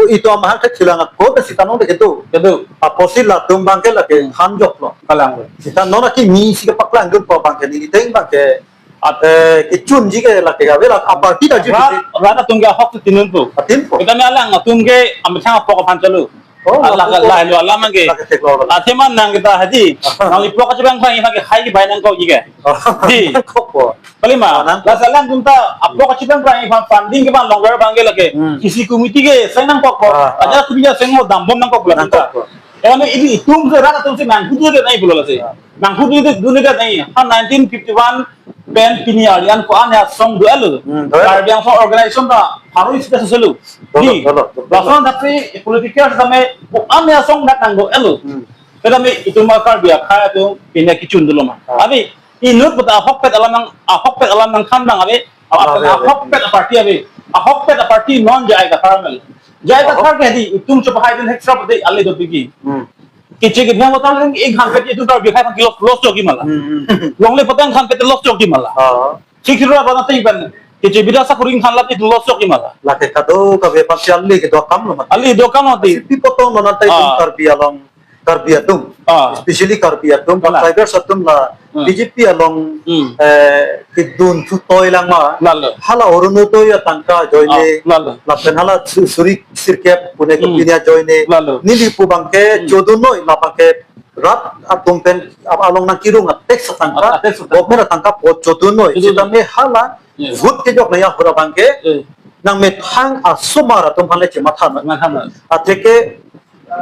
itu amahang ke chilang ako ke sita non de kedo. Kedo. Apotsi latum abang ke lake Hmm. hanjoklo. Kalanglo. Sita non aki mi si kepaklangdun pu abang ke neli ateng abang ke At- eh, kechunji ke lake kave la a party ta jut Rat, rat atum ke ahok tu tinun tu. Atin po. Kita ni alang atum ke amethang apok aphan chalu. Oh, Ala apok. la lo alam ke. Lake theklo. Athema nang kita hadi. Nang ipok kachibang khang iphan ke hai kebai nangkok ji ke. Oh. Di. Nangkok po. Kalima. Ah, nangkok. Lasi alangtum ta apok kachibang khang iphan funding kevan longgar abang ke lake. Hmm. C C committee keseng nangkok po. Ah, ah. Ajat committee seng mo dambom nangkok pula Nangkok kita. po. Ela me ili itum ke rat atum si nanghudu de nai pulo lasi. Ah. Nanghudu de dun de nai. Ha nineteen fifty-one pen pini arjan ko-an asong do-etlo. Hmm, do-etlo. Karbi Anglong organization ta pharo isi ta soselo. Dolo, Di. dolo, dolo. Lason tapi political same ko-an asong dak nangdo-etlo. Hmm. Tetapi itum Karbi akhai atum pini kechun dolo ma. Ah. Abi inut puta ahokpet alam nang, ahokpet alam nangthan abang abi. Ah, abi, abi. Ahokpet a party abi. Ahokpet a party non J I Kathar mel. J I Ahok- Kathar ke di itum chepahai dun hek srap de ale do bigi. Hmm. Keche ke biang hotel ring ik han pet itum Karbi akhai aphan ke loss, loss chokji ma la. Hmm, hmm. Longle patang han pet loss chokji ma la. Ah. Thik thik ra bana ting pen. Keche bida sakuri han lat itum loss chokji ma la. Lake kado kave aphan si ale kedo akam lo mati. Ale do akam mati. Asi pi potong non anta itum Ah. Karbi along, Karbi atum. Ah. Especially Karbi atum, Kalang. Tribals atum la Hmm. B J P along, Hmm. eh, kedun thutoi lang ma. Lalo. Hala Orunodoi atangka ajoine. Ah, lalo. Lapen hala su-, suri sirkep pune Hmm. kopine ajoine. Lalo. Neli pu abang ke Hmm. chodun noi la abang ke rat atum pen ap-, along nangkerung a tax atangka. Ah, tax atangka. Government atangka po chodun noi. Chodun noi. Sitame hala Yes. vote kejok nangji ahut abang ke Eh. nangmethang asomar atum aphan le chematha noi. Matha noi. Atheke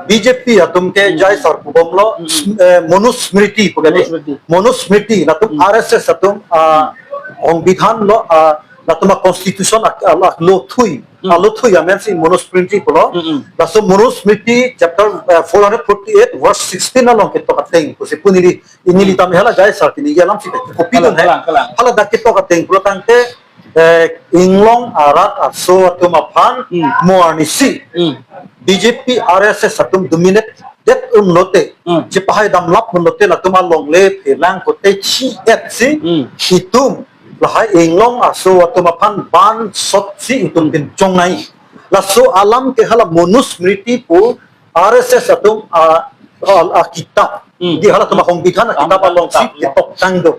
B J P atum ke Hmm. J I sir pu bomlo, Hmm. eh, Manusmriti pu kali. Manusmriti. Manusmriti, latum Hmm. R S S atum, ah, Hmm. songbidhan lo, ah, latum a constitution ak-, ah, lo thui. Hmm. Ah, lo thui amen si Manusmriti pulo. Hmm, hmm. Laso Manusmriti chapter, eh, four hundred forty-eight verse sixteen along ketok ateng pusi pu neli, neli Hmm. tame hala J I sir kini alam si kopidun Kalang, he. kalang, kalang. Hala dak ketok ateng pulo tangte, eh, inglong arat aso atum aphan Hmm. mo arnisi Hmm. B J P R S S atum dominate det un lote, Hmm. chepahai damlap un lote latum alongle phelang kote chi-et si Hmm. itum lahai inglong aso atum aphan bansot si itum pinchong nai. Laso alam ke hala Manusmriti pu R S S atum a, a, a kitab. Hmm. Di halatum a songbidhan a kitab Kitab. alongsi Kitab. ketok tangdo.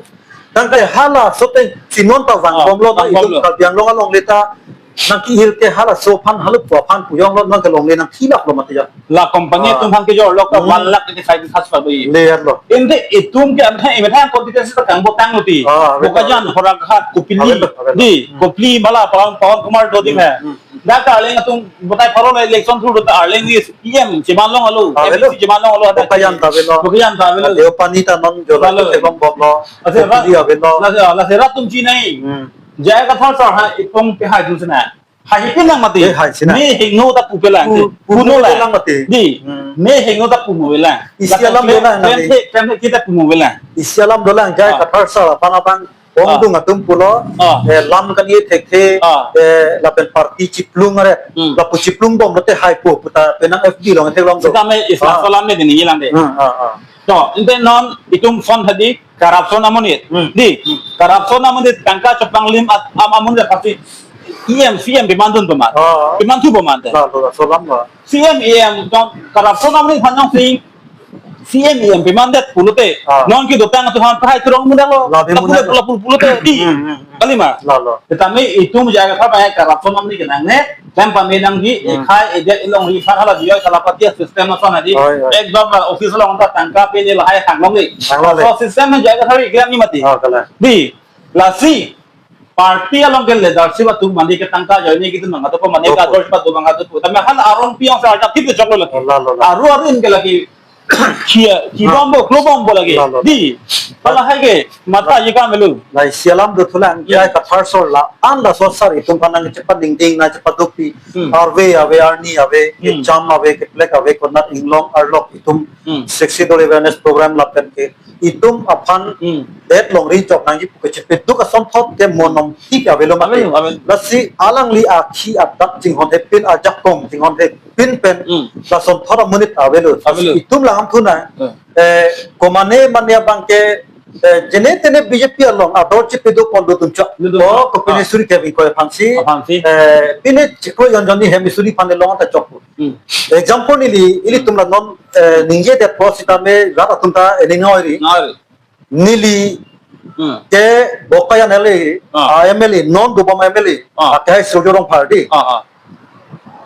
Tangte halaso ateng si non ta vang Ah, bomlo na vang itum bomlo. Karbi Anglong alongle ta nangkehil ke halaso aphan halup aphan pu jonglo nangkelongle nangthilaplo mati ya. La company Ah. atum aphan kejor lo ka Hmm. one lakh eighty-five thousand bai. Layer lo. Ante itum ke amethang amethang constituency ta kangbo tanglo ti. Ah, Bokajan, Howraghat, Kopili. Abe, abe. Di, Hmm. Kopili mala Pawan, Pawan Kumar do di Hmm. hai. Hmm. Dak Arleng atum batai pharo la election thur ta Arleng di E M cheman long alo, Avelo. M D C cheman long alo, Bokajan ta avelo. Bokajan ta avelo. Deopani ta non jola Avelo. Te bom bom lo. Ase ra- Bokili avelo. Lasi, lasi rat atum chinei. Hmm. J I Kathar sir ha ipong ke hai dun sena. Hai ipin lang mati. Eh, hai sena. Ne hingno ta pupe lang. Pu-, Puno puno lang. Lang mati. Di. Hmm. Ne hingno ta pumo lang. Isi alam dolang Pem nang he, pem he kita pumo lang. Isi alam dolang J I Ah. Kathar sir aphan abang Ah. ongdung atum pulo, Ah. eh, lam kani thekthe, Ah. eh, lapen party chiplung are, Hmm. lapu chiplung bom lote hai po puta penang F B along theklong do. Sitame isi Ah. alam ne dini lang de. Hmm, ah, ah. To, ante non itum son hadi corruption amonit. Hmm. Di, Hmm. corruption amonit tangka chepanglim at-, am amonit pasti E M, C M pemandun peman. Ah. Pemanthu peman te. La, la, la, so lam la. C M, E M, tong corruption amonit phanang sing C M, E M pemandet pulote, Ah. non kedotang atum aphan pahai turong mundalo. Labi Lapu mundalo. Lapu pulote, di. Hmm, hmm, hmm. Kali ma? Lalo. Tetapi itum J I Kathar banyak corruption amonit kenang ne, dan pamenang di, Hmm. ekhai, edet ilong ri phan hala bioi kalapati system ason adi. Oi, oi. Ekdom la office along ta tangka pe ne lahai hanglong ni. Hanglong ni. So system J I Kathar ikram ni mati. Ah, kalang. Di, lasi, party along ke leadership atum mane ke tangka joine gitu mangatu ko mane Opo. Ka dos patu mangatu ko. Tame hal arong piang sa ajak gitu choklo lagi. Lalo, lalo. Aru aru in ke lagi kia, ki Ah. Bombo, klo bombo lagi. Lalo. Di, pala hai ke, mata Lalo. Ye ka melu. Lai sialam do thulang, Hmm. J I Kathar sir la, an la sir sar itum panang cepat ding ding na cepat dopi. Hmm. Arve ave, arni ave, Hmm. kecham ave, keplek ave, konat inglong arlok itum Hmm. Sex Education Awareness Program lapen ke itum aphan Hmm. det longri chok nangji pu kechepeduk asonthot ke monom tik avelo mati. Avelo, avelo. Lasi alangli akhi adak chinghon hepin ajakong chinghon hepin pen Hmm. lasonthot amonit avelo. Avelo. Itum laham thuna. Hmm. Eh, komane mane abang ke, eh, jene tene B J P along ador chepeduk pon dodun chok. Dodun chok. Ko pine Ah. Suri Kevin ko aphansi. Aphansi. Eh, pine chiklo yon jonni hem Suri phan long ta chok. Hmm. Example neli, ilitum la non, eh, ningje det po sitame rat atum ta ening oi ri. Oi ri. Neli Hmm. ke Bokajan L A, Ah. ah, M L A, non dobom M L A, Ah. akehai Surjo Rongphar di. Ah, ah.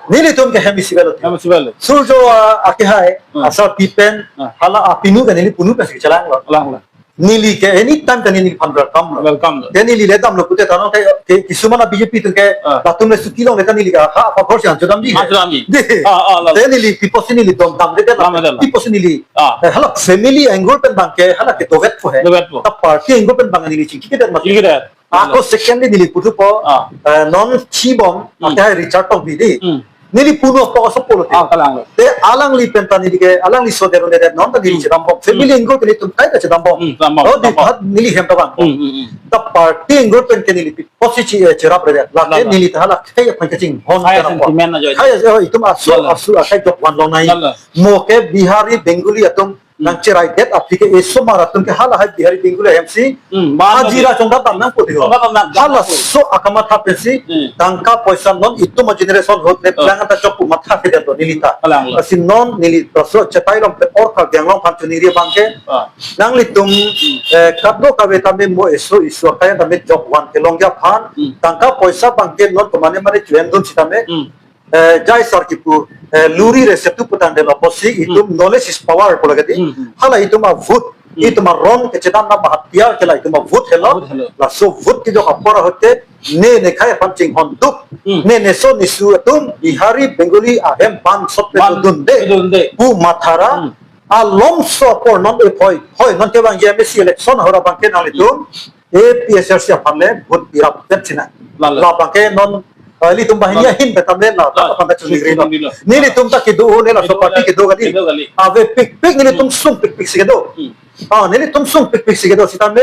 Nelitum ke hem isi belo. Hem isi belo. Surjo, ah, akehai, Hmm. asar pipen, Ah. hala apinu ke neli punu pen si chelang lo. Lang lang. Neli ke anytime ke neli phan welcome lo. Welcome lo. Ke neli le damlo pute tano ke, ke kisumana B J P atum ke Ah. latum le suki long le ke neli ke ha apa ghor si ancho damji. Ancho damji. De. Ah, ah, la, la. Ke neli pipo si neli dom dam le de la. Dam le de la. Pipo si neli. Ah. Eh, hala family angle pen bang ke hala ke dovet po he. Dovet po. Ta party angle pen bang neli chingki ke det ma. Chingki det. Ako secondly neli putu po, Ah. eh, non chibom, Hmm. akehai Richard Tokbi di. Hmm. Neli punu po so polo ti. Ah, kalang lo. Te alangli pen ta neli ke, alangli so dero dero non ta neli Hmm. chedam bom. Family Hmm. angle ke nelitum kai ta chedam bom. Hmm, chedam bom, Oh, di chedam bom. Hat neli hem ta bang bom. Hmm, hmm, hmm. Ta party angle pen ke neli pi, posi chi, eh, cherap re. La ke Lalo. Neli ta hala kai aphan kachinghon Kai ta sentiment na joy. Kai, oh, itum asu, Lalo. Asu, akai jok van long nai. Lalo. Mo ke Bihari, Bengali atum Hmm. nangcherai det aphi ke esomar atum ke hala hai Bihari Bengali M C. Hmm, ban Hajira lagi. Chongda tam nang putih. Chongda tam nang, Hala tam nang. So akamatha pensi Hmm. tangka poisa non itum a generation hot le Oh. Lang ta chok pu matha ke det do neli ta. Kalang lo. Asi non neli so chetai long pe or ka gang long phan chuniri bang ke. Ah. Nanglitum, Hmm. eh, kadokave tame mo eso isu akaya tame jok van kelongji aphan. Hmm. Tangka poisa bang ke non kemane mane chuendun sitame. Hmm. Eh, J I sir kipu, eh, luri re setu putang de lo posi itum Hmm. knowledge is power pu lagi di. Hmm, hmm. Hala itum a vote, Hmm. itum a ron kechedam na bahat tiar ke la itum a vote helo. Vote helo. Laso vote kejok apor ahut ke ne ne khei aphan chinghon duk. Hmm. Ne ne so nisu atum Bihari Bengali ahem ban sot pe Ban dun de. Dun de. Pu mathara Hmm. alom so apor non e phoi. Hoi non ke bang M A C election ahora bang ke nanglitum. Hmm. A P H L C aphan le vote pirap vet sina. Lalo. La bang ke non, eh, ilitum banghini Lalo. Ahin petam le la, Lalo. Aphan ta chuniri lo. Chuniri lo. Nelitum ta kedo le laso Kedo party le. Kedo kali. Kedo kali. Ave pikpik nelitum Hmm. sung pikpik si kedo. Hmm. Ah, nelitum sung pikpik si kedo sitame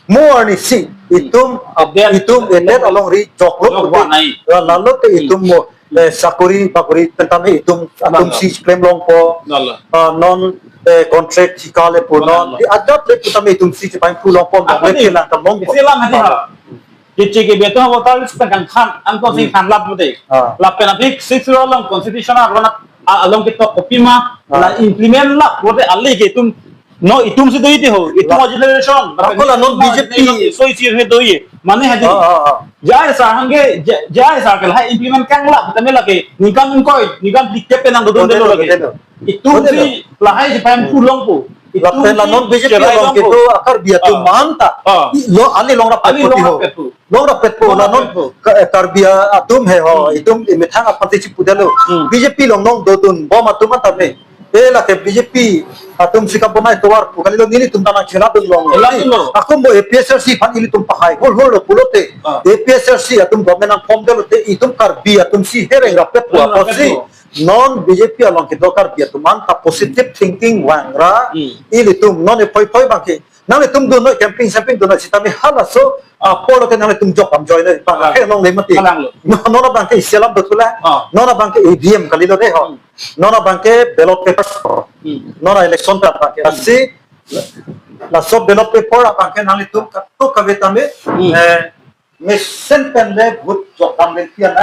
mo arnisi Hmm. itum, Edet. Itum edet alongri jok lo Jok pute. Wa nai. La, lalo te Hmm. itum mo eh, sakori bakori tentang itum atum Lalo. Si klem longpo. Lalo. Ah, non, eh, contract thika le pu non. Lalo. Di adat le pu tame itum si chepain pu longpo. Apa Lalo ni? Kelang ta longpo. Isi alam hadi ha. Lalo. Kichi ke beto ha voter list pen kangkhan, angkon sing Hmm. khan lap pute. Ah. Lapen aphi six along constitution a rona, a, along ketok kopima, Ah. La implement lap pute ale ke itum No, itum si do iti ho, itum La-, a generation. Ako la non itum a B J P. Generation, so isi he do ye. Mane hadi. Ah, ah, ah. J I sir hangke, J-, J I sir ke lahai implement kang la, tame lake, ningkan ingkoi, ningkan phlikep penang dodun Dodun delo delo, lake. Dodun delo. Itum Dodun si delo. Lahai si payam Hmm. Pu longpo. Lapen la non B J P along kedo a-Karbi atum anta. Ah. Lo, ali longrap, ali longrap petpo. Longrap petpo, la non Karbi atum he ho. Hmm. Itum imethang aphan si pudetlo. Hmm. B J P along nangdodun bom atum anta me. E lake B J P atum si kam bonai tovar pu kalilo, nelitum ta nangcheladunlong. Cheladunlong. Ako mo A P H L C aphan ilitum pahai hol hol lo pulote. Ah. A P H L C atum government nangform detlote itum Karbi atum si hereng rapet pu apotsi. Non B J P along kedo Karbi atum anta positive thinking vangra. Hmm. Ilitum non ephoi phoi abangke nanglitum dunnoi, camping samping dunnoi sitame halaso apor lote nanglitum jok kam join noi. Kalang. Bangke along le mati. Kalang lo. Non abangke isi alam betul lah. Ah. Non abangke E V M kalilo de ho. Hmm. Non abangke ballot paper. Hmm. Non election ta abangke. Hmm. Lasi laso ballot paper abangke nanglitum katuk kave tame, hmm, eh, mesen pen le vote jok kam le pian.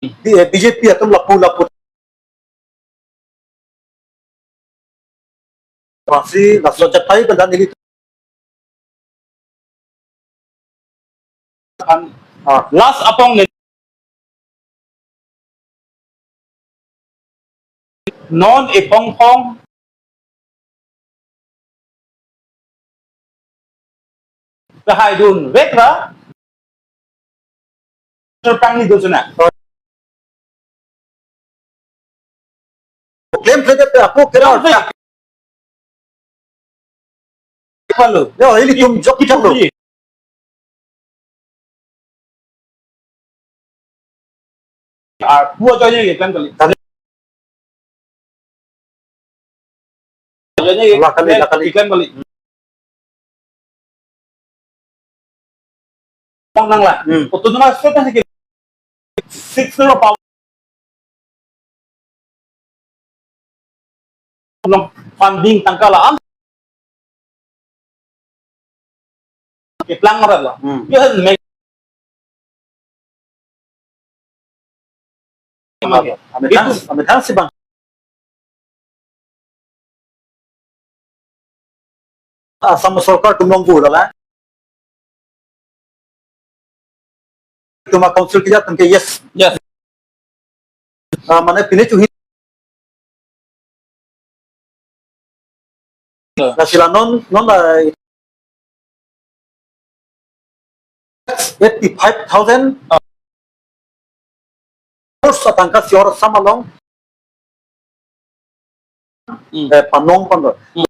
B-, eh, B J P atum lapu lapu. Pasi laso chatai pen dan ili. An, ah, last apong ne. Non epong pong. Kahaidun vek ra. Serpang ni dosena. Claim kede pe ako kera. Claim kede. Palo. Yo, ilitum jok jok lo. Ar pu ajoine ke claim kali. Kali. Ajoine ke la kali, la kali. Claim kali. Nang la. Hmm. Autonomous state na ke six zero power. Long funding tangka la an. Keplang rat la. Hmm. Yo han me. Amethan, amethan si bang. Assam sorkar atum along pu dala. Atum a-council kejat atum ke yes. Yes. Ah, mane pine chuhi. Yes. Lasi la non, non la eighty-five thousand crores atangka si Assam along, hmm, eh, panong pang. Hmm.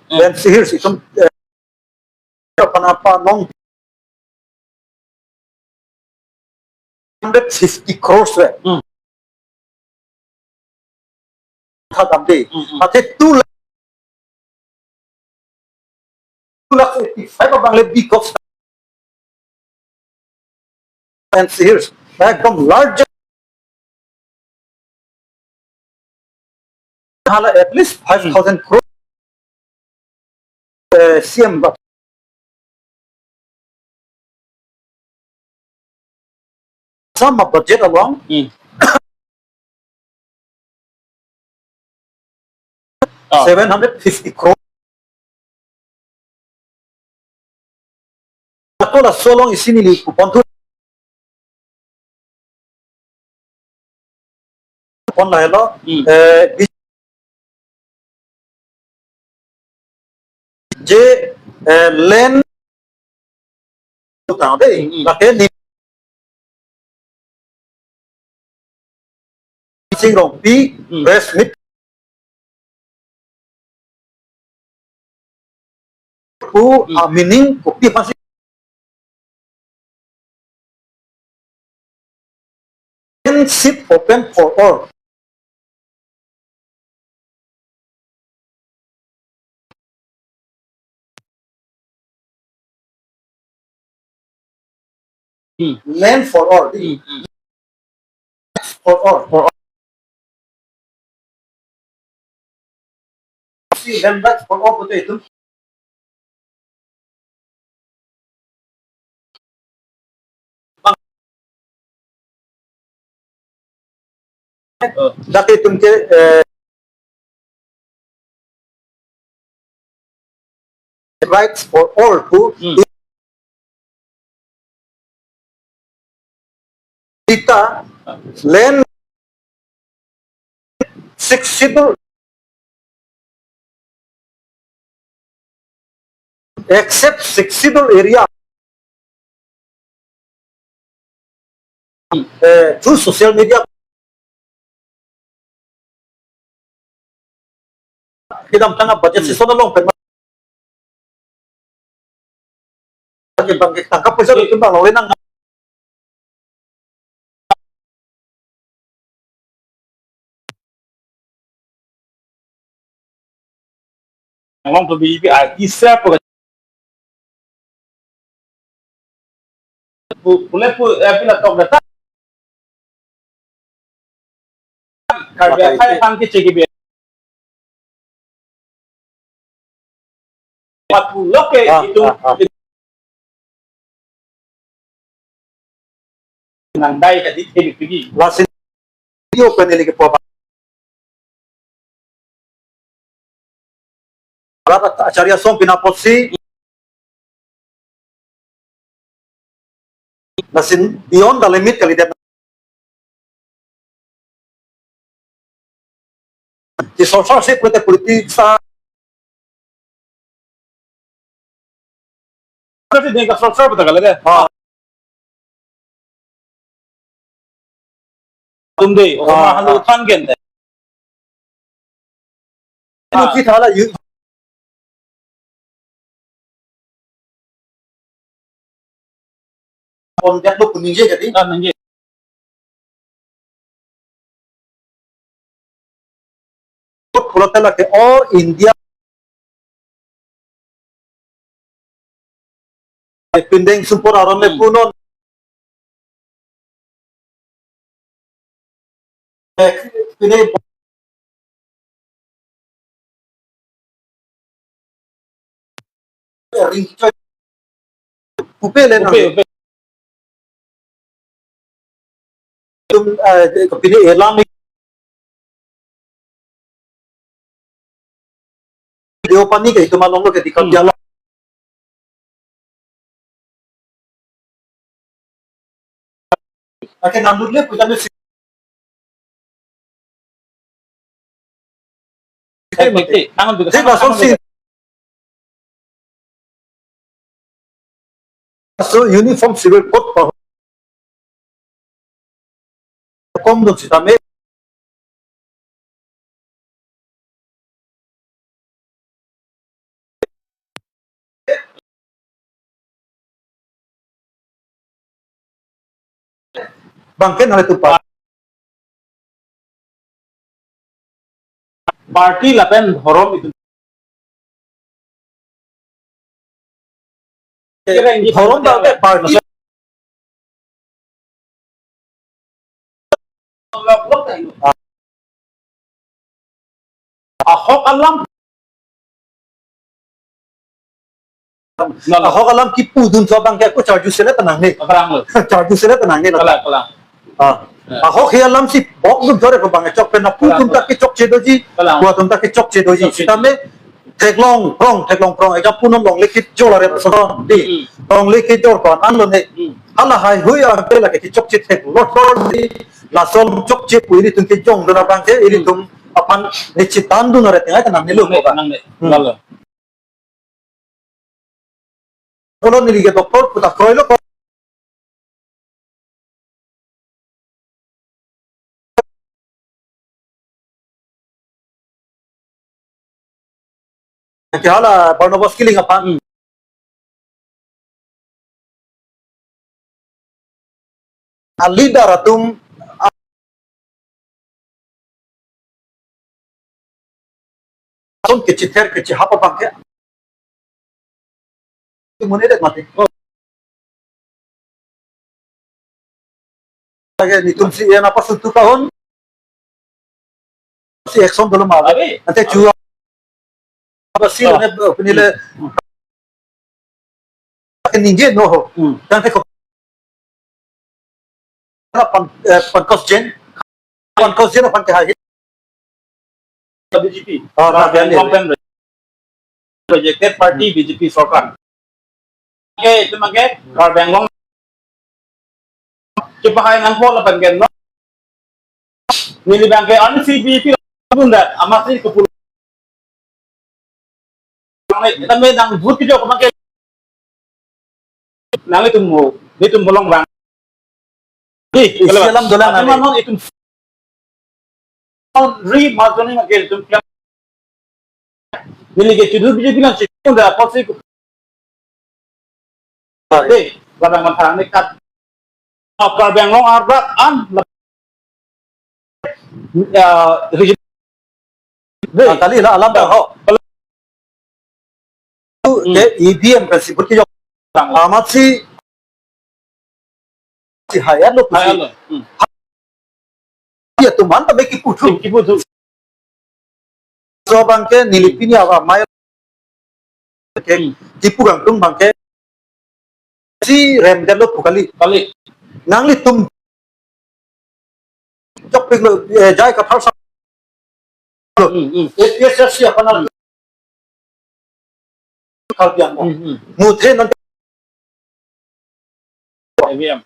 Then si hirs itum, eh, panapa nong hundred fifty crores we. Hmm. Tha damde. Hmm, hmm. Athe two lakh, two lakh eighty-five abang le big cost. And si hirs, ekdom largest. Hala at least five thousand crore. Eh, C M ba. Assam budget along. Hmm. Ah. Seven hundred fifty crore. Ako laso along isi neli kupon thu. Kupon lahelo. Hmm. Eh, bi-, je, eh, land utang de, hmm, hmm, lake ni Sing Rongpi, hmm, press meet pu, hmm, a-meaning kopi aphansi. Seat open for all. Hmm. Land for all. Hmm, hmm. For all. For all. Si land rights for all pulote itum. Dak itum ke, eh, rights for all pu. Hmm. Land Sixth Schedule, except Sixth Schedule area, eh, through social media, kedamtang a budget session along pen, bang tangka poisa itu bang lawen nang Along to B J P I T sa pu pu pule pu eh, pila tok data. Karbi akhai pan ke cheki bi. Pat pu lok ke Ah, itu ah, ah. Nang dai ka di theli pigi. Lasin yo pen ili ke po ba. Bharat Acharya Song pina apotsi. Lasin beyond the limit kalidet. Di sorkar si pute politik sa. Kasi di ka sorkar pute kalidet. Ha. Tum de, o Ah, ma halu ah. Than gen de. Anu Ah. Ki thala yu. Pon dia lo kuning je jadi. Ah, nang je. Pulo tela ke all India. Pindeng sumpur aron le Hmm. Punon. Eh, pine ring pupe le nang. Pupe, pupe. Tum, eh, pine elam Deopani ke itum along lo ke di Hmm. Karbi Anglong. Ake nang dun le puja me si. Eh, mesti. Tangan juga Jadi sama, langsung tangan si. Juga. So uniform civil code pa. Kom dun sitame. Bangke nang itu pa. Party lapen dhorom itu. Dhorom ta ke party. Ahok alam. Ahok alam kipu dun so bangke ko charju sele tenang ni. Kalang lo. Charju sele tenang ni. Kalang, kalang. Ah. Ya. Ahok hi alam si bok dun thore ko bang chok pen na pu Kalang, dun ta kalang. Ke chokche doji. Kalang. Pu dun ta ke chokche doji. Chokche. Sitame theklong prong, theklong prong. Ejang punom longle kejor aret so di. Hmm. Longle kejor ko an lo ne. Hmm. Hala haihui a bela ke chokche theklong lor di. Lason chokche pu ilitum kejong dun abang ke ilitum Hmm. Aphan ne chitan dun aret tengai tenang ni lo ko ba. Nang ne. Hmm. Lalo. Kalau neli ke doktor puta kroilo ko. Ke hala Barnabas Killing aphan. Hmm. A leader atum atum kechither kechihap abang ke. Mune det mati. Lagi nitum si ena pasu tu tahun. Si action dolo ma. Abi. Ante chu. Apa si Oh. Ne, eh, penilai. Hmm. Ke ningje no ho. Hmm. Dan te ko. Pan, eh, Pankaj Jain. Pankaj Jain aphan ke hai. B J P. Oh, na, Karbi Anglong pen rejected party B J P sorkar. Ke, itu make Karbi Anglong Kepahai nangpo lapen ke non. Neli abang ke an C B P bunda amatsi kepulo. Nang, nang vote kejok abang ke. Nanglitum mo, nelitum bolong abang. Isi alam dolang. Ati nang. Manon itum ri marjoni ma ke itum kya. Neli ke chudu B J P nang chikun da apotsi. Dei, labang mantha ne kat. Karbi Anglong arbak an. Ya, region. Dei. Ah, kali la alam ta ho. Hmm. Ke E V M kan si vote kejok. Amatsi si hai-an lo pusi. Hai-an lo. Hmm. Ya tuman ta me kipu thu. Kipu thu. So abang ke neli pini awa mai ke, hmm, kipu kangtung abang ke si rem detlo pu kali. Kali. Nanglitum jokpiklo, eh, jai kathar sa. Hmm, hmm. A P H L C aphan, hmm, Karbi Anglong. Hmm, hmm. Muthe non E V M.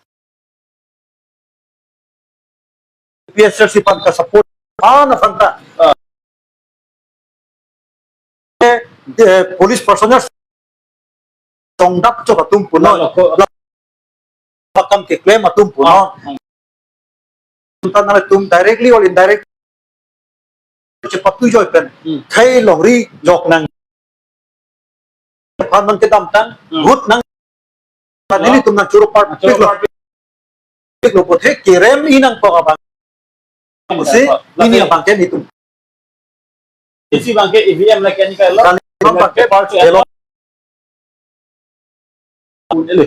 A P H L C aphan ka support. Ah, na aphan ta. Ah. Eh, eh, police personnel tongdap chok atum punon. Lalo ko. Akam keklem atum punon. Ah, hmm. Tangte nangtum directly or indirectly chepatu joi pen. Hmm. Khei longri jok nang. Pan nang kedamtang, hmm, vote nang. Pan, oh, nelitum nang choro part, ah, choro piklo. Part. Piklo vote he kerem inang tok abang. Hmm. Pusi, lagi, ini abang ke nelitum. Isi abang ke E V M lagi ini kalau. Kali abang ke part, hello. Ele.